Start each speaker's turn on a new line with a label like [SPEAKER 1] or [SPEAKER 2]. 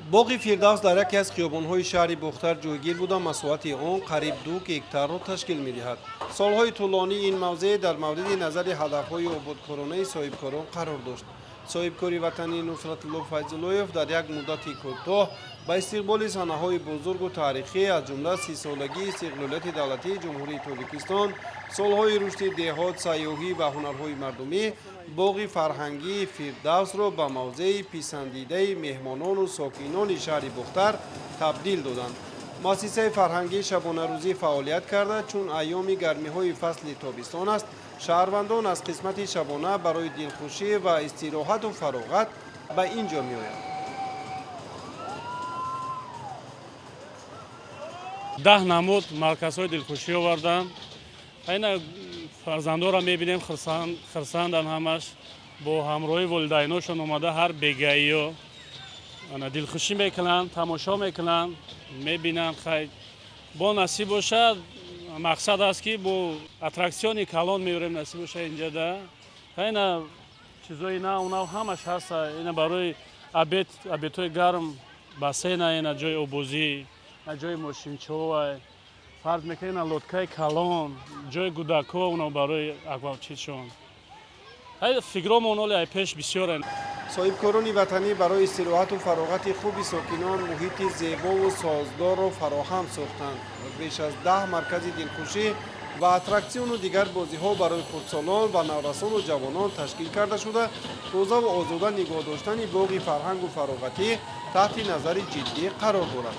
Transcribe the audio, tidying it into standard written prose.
[SPEAKER 1] Боғи Фирдавс дар яке аз хиёбонҳои шаҳри Бохтар ҷойгир буда, масоҳати он қариб 2 гектарро ташкил медиҳад. Солҳои тӯлонӣ ин мавзеъ дар мавриди назари ҳадафҳои ободкоронаи соҳибкорон қарор дошт. Соҳибкори ватанӣ Нусратулло Файзуллоев дар як муддати кӯтоҳ ба истиқболи санаҳои бузургу таърихӣ, аз ҷумла 30-солагии истиқлолияти давлатии Ҷумҳурии Тоҷикистон, солҳои рушди деҳот, сайёҳӣ ва ҳунарҳои мардумӣ, боғи фарҳангии Фирдавсро ба мавзеи писандидаи меҳмонону сокинони шаҳри Бохтар табдил доданд. Муассисаи фарҳангӣ шабонарӯзӣ фаъолият карда, чун айёми гармиҳои фасли тобистон аст, шаҳрвандон аз қисмати шабона барои дилхушӣ ва истироҳату фароғат ба ин ҷо меоянд.
[SPEAKER 2] 10 намуд марказҳои дилхушӣ оварданд. Айна фарзандонро мебинем, хурсанданд, ҳамаш бо ҳамроҳи волидайношон омада, ҳар бегаиё дилхушӣ мекунанд, тамошо мекунанд, мебинанд. Хай, бо насиб бошад, мақсад аст, ки бо аттраксиони калон меорем, насиб бошад. Инҷада ина чизои нав нав ҳамаш ҳаста. Ина барои обед, обедҳои гарм, бассейна, ина ҷои обозӣ, ҷои мошинчовай, фарз мекунед, ина лодкаи калон, ҷои гудако, уно барои аквачишон. Фикромон оли ай пеш бисёрен.
[SPEAKER 1] Соҳибкорони ватанӣ барои истироҳату фароғати хуби сокинон муҳити зебову созгорро фароҳам сохтанд. Беш аз 10 маркази дилхушӣ ва аттраксиону дигар бозиҳо барои хурдсолон ва наврасону ҷавонон ташкил карда шуда, тозаву озода нигоҳ доштани боғи фарҳангу фароғатӣ таҳти назари ҷиддӣ қарор дорад.